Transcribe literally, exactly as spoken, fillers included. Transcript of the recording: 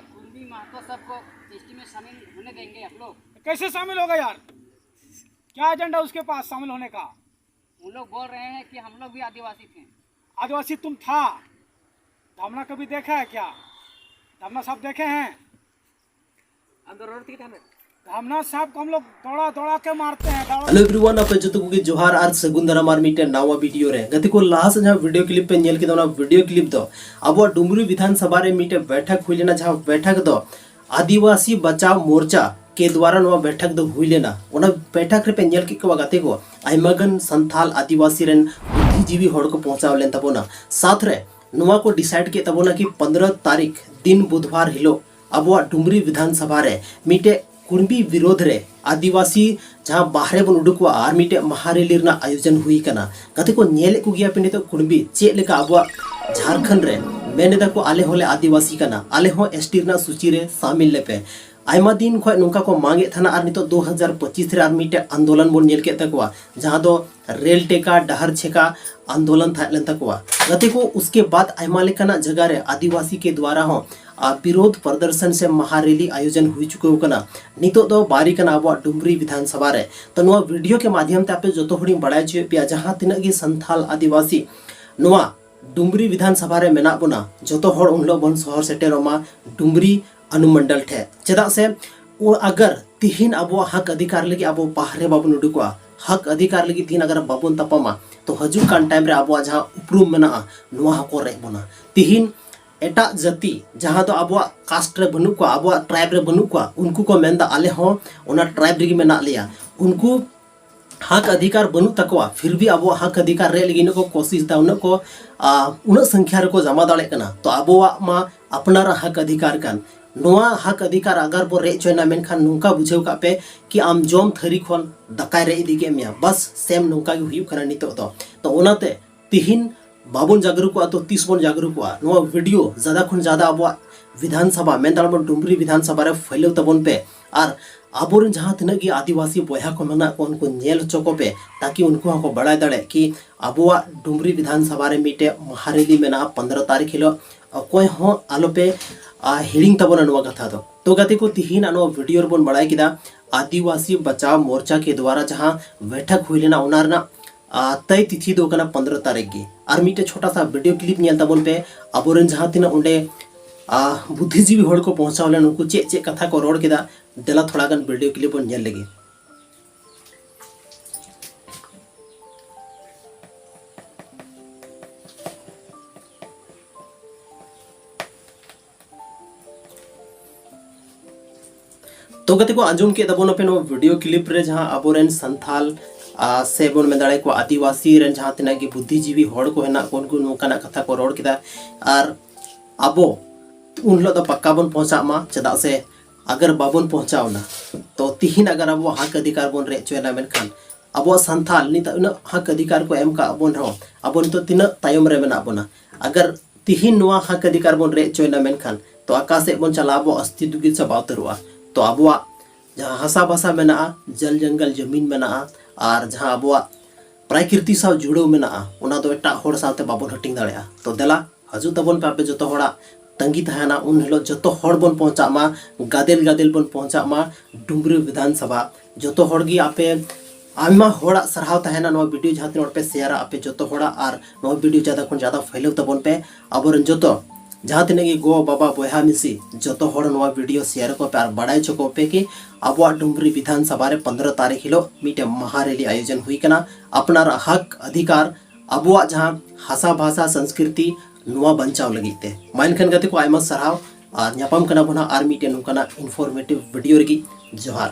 कुर्मी महतो सबको एसटी में शामिल होने देंगे आप लोग? कैसे शामिल होगा यार? क्या एजेंडा उसके पास शामिल होने का? उन लोग बोल रहे हैं कि हम लोग भी आदिवासी थे। आदिवासी तुम था? धमना कभी देखा है क्या? धमना साहब देखे हैं? धमना साहब को हम लोग दौड़ा दौड़ा के मारते हैं, दौड़ा। Hello everyone, ᱟᱯᱮ ᱡᱚᱛᱚ ᱠᱚᱜᱮ ᱡᱚᱦᱟᱨ ᱟᱨ ᱥᱟᱹᱜᱩᱱ ᱫᱟᱨᱟᱢ ᱟᱨ ᱢᱤᱫᱴᱮᱱ ᱱᱟᱣᱟ ᱵᱷᱤᱰᱤᱭᱳ ᱨᱮ᱾ ᱜᱟᱛᱮ ᱠᱚ, ᱞᱟᱦᱟ ᱥᱮᱫ ᱡᱟᱦᱟᱸ ᱵᱷᱤᱰᱤᱭᱳ ᱠᱞᱤᱯ ᱯᱮ ᱧᱮᱞ ᱠᱮᱫᱟ, ᱚᱱᱟ ᱵᱷᱤᱰᱤᱭᱳ ᱠᱞᱤᱯ ᱫᱚ ᱟᱵᱚᱣᱟᱜ ᱰᱩᱢᱨᱤ ᱵᱤᱫᱷᱟᱱ ᱥᱚᱵᱷᱟ ᱨᱮ ᱢᱤᱫᱴᱮᱱ ᱵᱮᱴᱷᱟᱠ ᱦᱩᱭ ᱞᱮᱱᱟ, ᱡᱟᱦᱟᱸ ᱵᱮᱴᱷᱟᱠ ᱫᱚ ᱟᱹᱫᱤᱵᱟᱹᱥᱤ ᱵᱟᱪᱟᱣ ᱢᱳᱨᱪᱟ ᱠᱮ ᱫᱣᱟᱨᱟ ᱱᱚᱣᱟ ᱵᱮᱴᱷᱟᱠ ᱫᱚ ᱦᱩᱭ ᱞᱮᱱᱟ᱾ ᱚᱱᱟ ᱵᱮᱴᱷᱟᱠ ᱨᱮᱯᱮ ᱧᱮᱞ ᱠᱮᱫ ᱠᱚᱣᱟ ᱜᱟᱛᱮ ᱠᱚ, ᱟᱭᱢᱟ ᱜᱟᱱ ᱥᱟᱱᱛᱟᱞ ᱟᱹᱫᱤᱵᱟᱹᱥᱤ ᱨᱮᱱ ᱵᱩᱫᱽᱫᱷᱤᱡᱤᱵᱤ ᱦᱚᱲ ᱠᱚ ᱯᱚᱦᱪᱟᱣ ᱞᱮᱱ ᱛᱟᱵᱚᱱᱟ᱾ ᱥᱟᱛ ᱨᱮ ᱱᱚᱣᱟ ᱠᱚ ᱰᱤᱥᱟᱭᱤᱰ ᱠᱮᱫ ᱛᱟᱵᱚᱱᱟ ᱠᱤ ᱯᱚᱱᱫᱽᱨᱚ ᱛᱟᱹᱨᱤᱠᱷ ᱫᱤᱱ ᱵᱩᱫᱷᱵᱟᱨ ᱦᱤᱞᱳᱜ ᱟᱵᱚᱣᱟᱜ ᱰᱩᱢᱨᱤ ᱵᱤᱫᱷᱟᱱ ᱥᱚᱵᱷᱟ ᱨᱮ ᱢᱤᱫᱴᱮᱡ ᱠᱩᱲᱢᱤ ᱵᱤᱨᱳᱫᱷ ᱨᱮ ᱟᱹᱫᱤᱵᱟᱹᱥᱤ ᱡᱟᱦᱟᱸ ᱵᱟᱦᱨᱮ ᱵᱚᱱ ᱩᱰᱩᱠᱚᱜᱼᱟ ᱟᱨ ᱢᱤᱫᱴᱮᱡ ᱢᱟᱦᱟ ᱨᱮᱞᱤ ᱨᱮᱱᱟᱜ ᱟᱭᱳᱡᱚᱱ ᱦᱩᱭ ᱠᱟᱱᱟ᱾ ᱜᱟᱛᱮ ᱠᱚ, ᱧᱮᱞᱮᱫ ᱠᱚᱜᱮᱭᱟ ᱯᱮ ᱱᱤᱛᱚᱜ ᱠᱩᱲᱢᱤ ᱪᱮᱫ ᱞᱮᱠᱟ ᱟᱵᱚᱣᱟᱜ ᱡᱷᱟᱲᱠᱷᱚᱸᱰ ᱨᱮ ᱢᱮᱱ ᱮᱫᱟ ᱠᱚ, "ᱟᱞᱮ ᱦᱚᱸᱞᱮ ᱟᱹᱫᱤᱵᱟᱹᱥᱤ ᱠᱟᱱᱟ, ᱟᱞᱮ ᱦᱚᱸ ᱮᱥᱴᱤ ᱨᱮᱱᱟᱜ ᱥᱩᱪᱤ ᱨᱮ ᱥᱟᱢᱤᱞ ᱞᱮᱯᱮ᱾" ᱟᱭᱢᱟ ᱫᱤᱱ ᱠᱷᱚᱱ ᱱᱚᱝᱠᱟ ᱠᱚ ᱢᱟᱜᱮᱫ ᱛᱟᱦᱮᱱᱟ ᱟᱨ ᱱᱤᱛᱚᱜ ᱫᱩ ᱦᱟᱡᱟᱨ ᱯᱚᱸᱪᱤᱥ ᱨᱮ ᱟᱨ ᱢᱤᱫᱴᱮᱡ ᱟᱱᱫᱳᱞᱚᱱ ᱵᱚᱱ ᱧᱮᱞ ᱠᱮᱫ ᱛᱟᱠᱚᱣᱟ, ᱡᱟᱦᱟᱸ ᱫᱚ ᱨᱮᱞ ᱴᱮᱠᱟ ᱰᱟᱦᱟᱨ ᱪᱷᱮᱠᱟ ᱟᱱᱫᱳᱞᱚᱱ ᱛᱟᱦᱮᱸ ᱞᱮᱱ ᱛᱟᱠᱚᱣᱟ᱾ ᱜᱟᱛᱮ ᱠᱚ, ᱩᱥᱠᱮ ᱵᱟᱫ ᱟᱭᱢᱟ ᱞᱮᱠᱟᱱᱟᱜ ᱡᱟᱭᱜᱟ ᱨᱮ ᱟᱹᱫᱤᱵᱟᱹᱥᱤ ᱠᱮ ᱫᱣᱟᱨᱟ ᱦᱚᱸ ᱟᱨ ᱵᱤᱨᱳᱫᱷ ᱯᱨᱚᱫᱚᱨᱥᱚᱱ ᱥᱮ ᱢᱟᱦᱟ ᱨᱮᱞᱤ ᱟᱭᱳᱡᱚᱱ ᱦᱩᱭ ᱪᱩᱠᱟᱹᱣ ᱠᱟᱱᱟ᱾ ᱱᱤᱛᱚᱜ ᱫᱚ ᱵᱟᱨᱤ ᱠᱟᱱᱟ ᱟᱵᱚᱣᱟᱜ ᱰᱩᱢᱨᱤ ᱵᱤᱫᱷᱟᱱ ᱥᱚᱵᱷᱟ ᱨᱮ᱾ ᱛᱚ, ᱱᱚᱣᱟ ᱵᱷᱤᱰᱤᱭᱳ ᱠᱮ ᱢᱟᱫᱷᱭᱚᱢ ᱛᱮ ᱟᱯᱮ ᱡᱚᱛᱚ ᱦᱚᱲᱤᱧ ᱵᱟᱲᱟᱭ ᱦᱚᱪᱚᱭᱮᱫ ᱯᱮᱭᱟ, ᱡᱟᱦᱟᱸ ᱛᱤᱱᱟᱹᱜ ᱜᱮ ᱥᱟᱱᱛᱷᱟᱞ ᱟᱹᱫᱤᱵᱟᱹᱥᱤ ᱱᱚᱣᱟ ᱰᱩᱢᱨᱤ ᱵᱤᱫᱷᱟᱱ ᱥᱚᱵᱷᱟ ᱨᱮ ᱢᱮᱱᱟᱜ ᱵᱚᱱᱟ, ᱡᱚᱛᱚ ᱦᱚᱲ ᱩᱱ ᱦᱤᱞᱳᱜ ᱵᱚᱱ ᱥᱚᱦᱚᱨ ᱥᱮᱴᱮᱨᱚᱜ ᱢᱟ ᱰᱩᱢᱨᱤ ᱚᱱᱩᱢᱚᱱᱰᱚᱞ ᱴᱷᱮᱱ᱾ ᱪᱮᱫᱟᱜ ᱥᱮ ᱚ-, ᱟᱜᱟᱨ ᱛᱤᱦᱤᱧ ᱟᱵᱚᱣᱟᱜ ᱦᱚᱠ ᱚᱫᱷᱤᱠᱟᱨ ᱞᱟᱹᱜᱤᱫ ᱟᱵᱚ ᱵᱟᱦᱨᱮ ᱵᱟᱵᱚᱱ ᱩᱰᱩᱠᱚᱜᱼᱟ, ᱦᱚᱠ ᱚᱫᱷᱤᱠᱟᱨ ᱞᱟᱹᱜᱤᱫ ᱛᱤᱦᱤᱧ ᱟᱜᱟᱨ ᱵᱟᱵᱚᱱ ᱛᱟᱯᱟᱢᱟ, ᱛᱚ ᱦᱤᱡᱩᱜ ᱠᱟᱱ ᱴᱟᱭᱤᱢ ᱨᱮ ᱟᱵᱚᱣᱟᱜ ᱡᱟᱦᱟᱸ ᱩᱯᱨᱩᱢ ᱢᱮᱱᱟᱜᱼᱟ, ᱱᱚᱣᱟ ᱦᱚᱸᱠᱚ ᱨᱮᱡ ᱵᱚᱱᱟ᱾ ᱛᱤᱦᱤᱧ ᱮᱴᱟᱜ ᱡᱟᱹᱛᱤ ᱡᱟᱦᱟᱸ ᱫᱚ ᱟᱵᱚᱣᱟᱜ ᱠᱟᱥᱴ ᱨᱮ ᱵᱟᱹᱱᱩᱜ ᱠᱚᱣᱟ, ᱟᱵᱚᱣᱟᱜ ᱴᱨᱟᱭᱤᱵᱽ ᱨᱮ ᱵᱟᱹᱱᱩᱜ ᱠᱚᱣᱟ, ᱩᱱᱠᱩ ᱠᱚ ᱢᱮᱱᱫᱟ, "ᱟᱞᱮ ᱦᱚᱸ ᱚᱱᱟ ᱴᱨᱟᱭᱤᱵᱽ ᱨᱮᱜᱮ ᱢᱮᱱᱟᱜ ᱞᱮᱭᱟ᱾" ᱩᱱᱠᱩ ᱦᱚᱠ ᱚᱫᱷᱤᱠᱟᱨ ᱵᱟᱹᱱᱩᱜ ᱛᱟᱠᱚᱣᱟ, ᱯᱷᱤᱨ ᱵᱷᱤ ᱟᱵᱚᱣᱟᱜ ᱦᱚᱠ ᱚᱫᱷᱤᱠᱟᱨ ᱨᱮᱡ ᱞᱟᱹᱜᱤᱫ ᱩᱱᱟᱹᱜ ᱠᱚ ᱠᱳᱥᱤᱥ ᱫᱟ, ᱩᱱᱟᱹᱜ ᱠᱚ, ᱟ, ᱩᱱᱟᱹᱜ ᱥᱚᱝᱠᱷᱟ ᱨᱮᱠᱚ ᱡᱟᱢᱟ ᱫᱟᱲᱮᱭᱟᱜ ᱠᱟᱱᱟ᱾ ᱛᱚ ᱟᱵᱚᱣᱟᱜ ᱢᱟ ᱟᱯᱱᱟᱨᱟᱜ ᱦᱚᱠ ᱚᱫᱷᱤᱠᱟᱨ ᱠᱟᱱ, ᱱᱚᱣᱟ ᱦᱚᱠ ᱚᱫᱷᱤᱠᱟᱨ ᱟᱜᱟᱨ ᱵᱚ ᱨᱮᱡ ᱦᱚᱪᱚᱭᱮᱱᱟ, ᱢᱮᱱᱠᱷᱟᱱ ᱱᱚᱝᱠᱟ ᱵᱩᱡᱷᱟᱹᱣ ᱠᱟᱜ ᱯᱮ ᱠᱤ ᱟᱢ ᱡᱚᱢ ᱛᱷᱟᱹᱨᱤ ᱠᱷᱚᱱ ᱫᱟᱠᱟᱭ ᱨᱮᱡ ᱤᱫᱤ ᱠᱮᱫ ᱢᱮᱭᱟ᱾ ᱵᱟᱥ ᱥᱮᱢ ᱱᱚᱝᱠᱟ ᱜᱮ ᱦᱩᱭᱩᱜ ᱠᱟᱱᱟ ᱱᱤᱛᱚᱜ ᱫᱚ᱾ ᱛᱚ ᱚᱱᱟᱛᱮ ᱛᱤᱦᱤᱧ ᱵᱟᱵᱚᱱ ᱡᱟᱜᱽᱨᱩᱠᱚᱜᱼᱟ, ᱛᱚ ᱛᱤᱥ ᱵᱚᱱ ᱡᱟᱜᱽᱨᱩᱠᱚᱜᱼᱟ? ᱱᱚᱣᱟ ᱵᱷᱤᱰᱤᱭᱳ ᱡᱟᱫᱟ ᱠᱷᱚᱱ ᱡᱟᱫᱟ ᱟᱵᱚᱣᱟᱜ ᱵᱤᱫᱷᱟᱱ ᱥᱚᱵᱷᱟ, ᱢᱮᱱ ᱫᱟᱲᱮᱭᱟᱜ ᱵᱚᱱ ᱰᱩᱢᱨᱤ ᱵᱤᱫᱷᱟᱱ ᱥᱚᱵᱷᱟ ᱨᱮ ᱯᱷᱟᱹᱭᱞᱟᱹᱣ ᱛᱟᱵᱚᱱ ᱯᱮ᱾ ᱟᱨ ᱟᱵᱚᱨᱮᱱ ᱡᱟᱦᱟᱸ ᱛᱤᱱᱟᱹᱜ ᱜᱮ ᱟᱹᱫᱤᱵᱟᱹᱥᱤ ᱵᱚᱭᱦᱟ ᱠᱚ ᱢᱮᱱᱟᱜ ᱠᱚᱣᱟ, ᱩᱱᱠᱩ ᱧᱮᱞ ᱦᱚᱪᱚ ᱠᱚᱯᱮ, ᱛᱟᱠᱤ ᱩᱱᱠᱩ ᱦᱚᱸᱠᱚ ᱵᱟᱲᱟᱭ ᱫᱟᱲᱮᱭᱟᱜ ᱠᱤ ᱟᱵᱚᱣᱟᱜ ᱰᱩᱢᱨᱤ ᱵᱤᱫᱷᱟᱱ ᱥᱚᱵᱷᱟ ᱨᱮ ᱢᱤᱫᱴᱮᱡ ᱢᱟᱦᱟ ᱨᱮᱞᱤ ᱢᱮᱱᱟᱜᱼᱟ ᱯᱚᱱᱫᱽᱨᱚ ᱛᱟᱹᱨᱤᱠᱷ ᱦᱤᱞᱳᱜ᱾ ᱚᱠᱚᱭ ᱦᱚᱸ ᱟᱞᱚᱯᱮ, ᱟᱨ ᱦᱤᱲᱤᱧ ᱛᱟᱵᱚᱱᱟ ᱱᱚᱣᱟ ᱠᱟᱛᱷᱟ ᱫᱚ᱾ ᱛᱚ ᱜᱟᱛᱮ ᱠᱚ, ᱛᱤᱦᱤᱧᱟᱜ ᱱᱚᱣᱟ ᱵᱷᱤᱰᱤᱭᱳ ᱨᱮᱵᱚᱱ ᱵᱟᱲᱟᱭ ᱠᱮᱫᱟ ᱟᱹᱫᱤᱵᱟᱹᱥᱤ ᱵᱟᱪᱟᱣ ᱢᱳᱨᱪᱟ ᱠᱮ ᱫᱣᱟᱨᱟ ᱡᱟᱦᱟᱸ ᱵᱮᱴᱷᱟᱠ ᱦᱩᱭ ᱞᱮᱱᱟ, ᱚᱱᱟ ᱨᱮᱱᱟᱜ ᱟᱨ ᱛᱟᱭ ᱛᱤᱛᱷᱤ ᱫᱚ ᱠᱟᱱᱟ ᱯᱚᱱᱫᱽᱨᱚ ᱛᱟᱹᱨᱤᱠᱷ ᱜᱮ᱾ ᱟᱨ ᱢᱤᱫᱴᱮᱡ ᱪᱷᱳᱴᱟ ᱥᱟ ᱵᱷᱤᱰᱤᱭᱳ ᱠᱞᱤᱯ ᱧᱮᱞ ᱛᱟᱵᱚᱱ ᱯᱮ, ᱟᱵᱚᱨᱮᱱ ᱡᱟᱦᱟᱸ ᱛᱤᱱᱟᱹᱜ ᱚᱸᱰᱮ ᱟᱨ ᱵᱩᱫᱽᱫᱷᱤᱡᱤᱵᱤ ᱦᱚᱲ ᱠᱚ ᱯᱚᱦᱪᱟᱣ ᱞᱮᱱ, ᱩᱱᱠᱩ ᱪᱮᱫ ᱪᱮᱫ ᱠᱟᱛᱷᱟ ᱠᱚ ᱨᱚᱲ ᱠᱮᱫᱟ᱾ ᱫᱮᱞᱟ ᱛᱷᱚᱲᱟ ᱜᱟᱱ ᱵᱷᱤᱰᱤᱭᱳ ᱠᱞᱤᱯ ᱵᱚᱱ ᱧᱮᱞ ᱞᱮᱜᱮ᱾ ᱛᱚ ᱜᱟᱛᱮ ᱠᱚ, ᱟᱸᱡᱚᱢ ᱠᱮᱫ ᱛᱟᱵᱚᱱᱟᱯᱮ ᱱᱚᱣᱟ ᱵᱷᱤᱰᱤᱭᱳ ᱠᱞᱤᱯ ᱨᱮ ᱡᱟᱦᱟᱸ ᱟᱵᱚᱨᱮᱱ ᱥᱟᱱᱛᱷᱟᱞ ᱟᱨ ᱥᱮ ᱵᱚᱱ ᱢᱮᱱ ᱫᱟᱲᱮᱭᱟᱠᱚᱣᱟ ᱟᱹᱫᱤᱵᱟᱹᱥᱤ ᱨᱮᱱ ᱡᱟᱦᱟᱸ ᱛᱤᱱᱟᱹᱜ ᱜᱮ ᱵᱩᱫᱽᱫᱷᱤᱡᱤᱵᱤ ᱦᱚᱲ ᱠᱚ ᱦᱮᱱᱟᱜ ᱠᱚ, ᱩᱱᱠᱩ ᱱᱚᱝᱠᱟᱱᱟᱜ ᱠᱟᱛᱷᱟ ᱠᱚ ᱨᱚᱲ ᱠᱮᱫᱟ᱾ ᱟᱨ ᱟᱵᱚ ᱩᱱ ᱦᱤᱞᱳᱜ ᱫᱚ ᱯᱟᱠᱠᱟ ᱵᱚᱱ ᱯᱚᱦᱪᱟᱜ ᱢᱟ, ᱪᱮᱫᱟᱜ ᱥᱮ ᱟᱜᱟᱨ ᱵᱟᱵᱚᱱ ᱯᱚᱦᱪᱟᱣᱱᱟ, ᱛᱚ ᱛᱤᱦᱤᱧ ᱟᱜᱟᱨ ᱟᱵᱚᱣᱟᱜ ᱦᱚᱠ ᱚᱫᱷᱤᱠᱟᱨ ᱵᱚᱱ ᱨᱮᱡ ᱦᱚᱪᱚᱭᱮᱱᱟ, ᱢᱮᱱᱠᱷᱟᱱ ᱟᱵᱚᱣᱟᱜ ᱥᱟᱱᱛᱷᱟᱞ ᱱᱤᱛᱚᱜ ᱩᱱᱟᱹᱜ ᱦᱚᱠ ᱚᱫᱷᱤᱠᱟᱨ ᱠᱚ ᱮᱢ ᱠᱟᱜ ᱵᱚᱱ ᱨᱮᱦᱚᱸ, ᱟᱵᱚ ᱱᱤᱛᱚᱜ ᱛᱤᱱᱟᱹᱜ ᱛᱟᱭᱚᱢ ᱨᱮ ᱢᱮᱱᱟᱜ ᱵᱚᱱᱟ᱾ ᱟᱜᱟᱨ ᱛᱤᱦᱤᱧ ᱱᱚᱣᱟ ᱦᱚᱠ ᱚᱫᱷᱤᱠᱟᱨ ᱵᱚᱱ ᱨᱮᱡ ᱦᱚᱪᱚᱭᱮᱱᱟ, ᱢᱮᱱᱠᱷᱟᱱ ᱛᱚ ᱚᱠᱟ ᱥᱮᱫ ᱵᱚᱱ ᱪᱟᱞᱟᱜᱼᱟ? ᱟᱵᱚᱣᱟᱜ ᱚᱥᱛᱤᱛᱣ ᱜᱮ ᱪᱟᱵᱟ ᱩᱛᱟᱹᱨᱚᱜᱼᱟ᱾ ᱛᱚ ᱟᱵᱚᱣᱟᱜ ᱡᱟᱦᱟᱸ ᱦᱟᱥᱟ ᱵᱷᱟᱥᱟ ᱢᱮᱱᱟᱜᱼᱟ, ᱡᱚᱞ ᱡᱚᱝᱜᱚᱞ ᱡᱚᱢᱤᱱ ᱢᱮᱱᱟᱜᱼᱟ, ᱟᱨ ᱡᱟᱦᱟᱸ ᱟᱵᱚᱣᱟᱜ ᱯᱨᱟᱠᱨᱤᱛᱤ ᱥᱟᱶ ᱡᱩᱲᱟᱹᱣ ᱢᱮᱱᱟᱜᱼᱟ, ᱚᱱᱟ ᱫᱚ ᱮᱴᱟᱜ ᱦᱚᱲ ᱥᱟᱶᱛᱮ ᱵᱟᱵᱚᱱ ᱦᱟᱹᱴᱤᱧ ᱫᱟᱲᱮᱭᱟᱜᱼᱟ᱾ ᱛᱚ ᱫᱮᱞᱟ, ᱦᱤᱡᱩᱜ ᱛᱟᱵᱚᱱ ᱯᱮ, ᱟᱯᱮ ᱡᱚᱛᱚ ᱦᱚᱲᱟᱜ ᱛᱟᱺᱜᱤ ᱛᱟᱦᱮᱱᱟ᱾ ᱩᱱ ᱦᱤᱞᱳᱜ ᱡᱚᱛᱚ ᱦᱚᱲ ᱵᱚᱱ ᱯᱚᱦᱪᱟᱜ ᱢᱟ, ᱜᱟᱫᱮᱞ ᱜᱟᱫᱮᱞ ᱵᱚᱱ ᱯᱚᱦᱪᱟᱜ ᱢᱟ ᱰᱩᱢᱨᱤ ᱵᱤᱫᱷᱟᱱ ᱥᱚᱵᱷᱟ᱾ ᱡᱚᱛᱚ ᱦᱚᱲ ᱜᱮ ᱟᱯᱮ, ᱟᱭᱢᱟ ᱦᱚᱲᱟᱜ ᱥᱟᱨᱦᱟᱣ ᱛᱟᱦᱮᱱᱟ ᱱᱚᱣᱟ ᱵᱷᱤᱰᱤᱭᱳ ᱡᱟᱦᱟᱸ ᱛᱤᱱᱟᱹᱜ ᱦᱚᱲ ᱯᱮ ᱥᱮᱭᱟᱨᱟ, ᱟᱯᱮ ᱡᱚᱛᱚ ᱦᱚᱲᱟᱜ, ᱟᱨ ᱱᱚᱣᱟ ᱵᱷᱤᱰᱤᱭᱳ ᱡᱟᱫᱟ ᱠᱷᱚᱱ ᱡᱟᱫᱟ ᱯᱷᱟᱭᱞᱟᱣ ᱛᱟᱵᱚᱱ ᱯᱮ᱾ ᱟᱵᱚᱨᱮᱱ ᱡᱚᱛᱚ ᱡᱟᱦᱟᱸ ᱛᱤᱱᱟᱹᱜ ᱜᱮ ᱜᱚ ᱵᱟᱵᱟ ᱵᱚᱭᱦᱟ ᱢᱤᱥᱤ ᱡᱚᱛᱚ ᱦᱚᱲ ᱱᱚᱣᱟ ᱵᱷᱤᱰᱤᱭᱳ ᱥᱮᱭᱟᱨ ᱠᱚᱯᱮ ᱟᱨ ᱵᱟᱲᱟᱭ ᱦᱚᱪᱚ ᱠᱚᱯᱮ ᱠᱤ ᱟᱵᱚᱣᱟᱜ ᱰᱩᱢᱨᱤ ᱵᱤᱫᱷᱟᱱ ᱥᱚᱵᱷᱟ ᱨᱮ ᱯᱚᱱᱫᱽᱨᱚ ᱛᱟᱹᱨᱤᱠᱷ ᱦᱤᱞᱳᱜ ᱢᱤᱫᱴᱮᱱ ᱢᱟᱦᱟ ᱨᱮᱞᱤ ᱟᱭᱳᱡᱚᱱ ᱦᱩᱭ ᱠᱟᱱᱟ᱾ ᱟᱯᱱᱟᱨᱟᱜ ᱦᱚᱠ ᱚᱫᱷᱤᱠᱟᱨ, ᱟᱵᱚᱣᱟᱜ ᱡᱟᱦᱟᱸ ᱦᱟᱥᱟ ᱵᱷᱟᱥᱟ ᱥᱚᱝᱥᱠᱨᱤᱛᱤ, ᱱᱚᱣᱟ ᱵᱟᱧᱪᱟᱣ ᱞᱟᱹᱜᱤᱫ ᱛᱮ᱾ ᱢᱟ ᱮᱱᱠᱷᱟᱱ ᱜᱟᱛᱮ ᱠᱚ, ᱟᱭᱢᱟ ᱥᱟᱨᱦᱟᱣ, ᱟᱨ ᱧᱟᱯᱟᱢ ᱠᱟᱱᱟ ᱵᱚᱱ ᱦᱟᱸᱜ ᱟᱨ ᱢᱤᱫᱴᱮᱱ ᱱᱚᱝᱠᱟᱱᱟᱜ ᱤᱱᱯᱷᱚᱨᱢᱮᱴᱤᱵᱷ ᱵᱷᱤᱰᱤᱭᱳ ᱨᱮᱜᱮ᱾ ᱡᱚᱦᱟᱨ᱾